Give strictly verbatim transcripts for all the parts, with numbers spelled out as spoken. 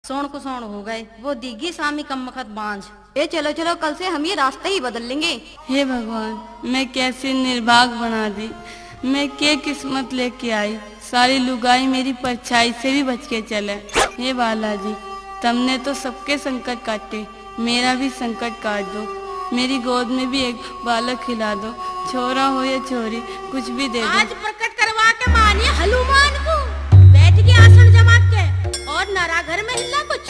सोण को सोण हो गए, वो दीगी सामी कम मखत बांझ। ए चलो चलो, कल से हम ये रास्ता ही बदल लेंगे। हे भगवान, मैं कैसे निर्भाग बना दी, मैं के किस्मत लेके आई। सारी लुगाई मेरी परछाई से भी बच के चले। हे बालाजी, तमने तो सबके संकट काटे, मेरा भी संकट काट दो। मेरी गोद में भी एक बालक खिला दो, छोरा हो या छोरी, कुछ भी दे दो। आज प्रकट करवा के मानिए हनुमान को, बैठ के आसन जमा के, और नरा घर में हिलना कुछ।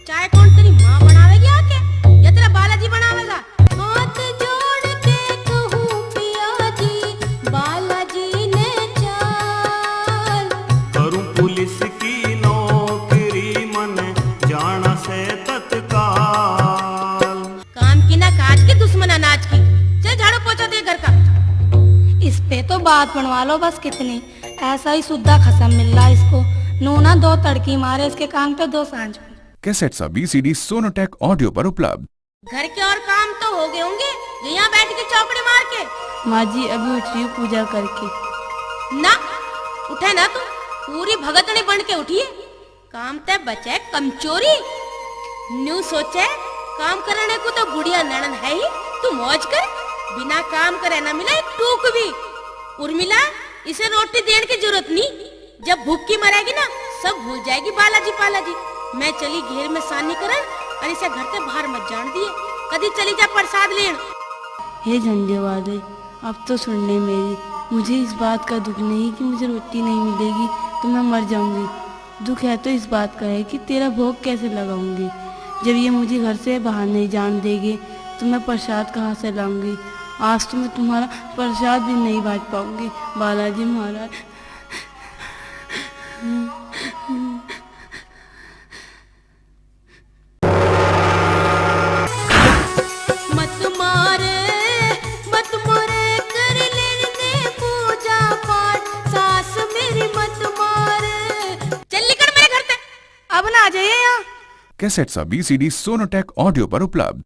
चाय कौन तेरी माँ बनावेगी आके, या तेरा बालाजी बनावेगा? हाथ जोड़ के कहूँ पिया जी, बालाजी ने चाल। करूँ पुलिस की नौकरी, मन जाना से तत्काल। काम की ना काज की, दुश्मन अनाज की। चल झाड़ू पोछा दे घर का। इस पे तो बात बनवा लो बस कितनी। ऐसा ही सुद्धा खसम मिल रहा इसको। नू ना दो तड़की मारे इसके कान पे दो सांझ को। कैसेट्स और वीसीडी सोनोटेक ऑडियो पर उपलब्ध। घर के और काम तो हो गए होंगे, जो यहाँ बैठ के चौकड़ी मार के। माँ जी, अभी उठ रही हूँ पूजा करके। ना, उठे ना तू, पूरी भगतनी बन के उठी है। काम ते बचे कमचोरी। न्यू सोचे, काम करने को तो बुढ़िया नणन है ही, तू मौज कर। बिना काम करे ना मिला एक टूक भी। उर्मिला, इसे रोटी देने की जरूरत नहीं, जब भूख की मरेगी ना, सब भूल जाएगी बालाजी पालाजी। मैं चली घेर में सानी करन और इसे घर से बाहर मत जान दिए। कदी चली जा प्रसाद लेन। हे झंडे वाले, अब तो सुन ले मेरी। मुझे इस बात का दुख नहीं कि मुझे रोटी नहीं मिलेगी तो मैं मर जाऊंगी। दुख है तो इस बात का है कि तेरा भोग कैसे लगाऊंगी। जब ये मुझे घर से बाहर नहीं जान देंगे तो मैं प्रसाद कहाँ से लाऊंगी। आज तो मैं तुम्हारा प्रसाद भी नहीं बांट पाऊंगी बालाजी महाराज। मत मार, मत मार, कर लेने दे पूजा पाठ, सास मेरी मत मार। चल निकल मेरे घर से। अब ना आ जाइए यहाँ। कैसेट्स और वीसीडी सोनोटेक ऑडियो पर उपलब्ध।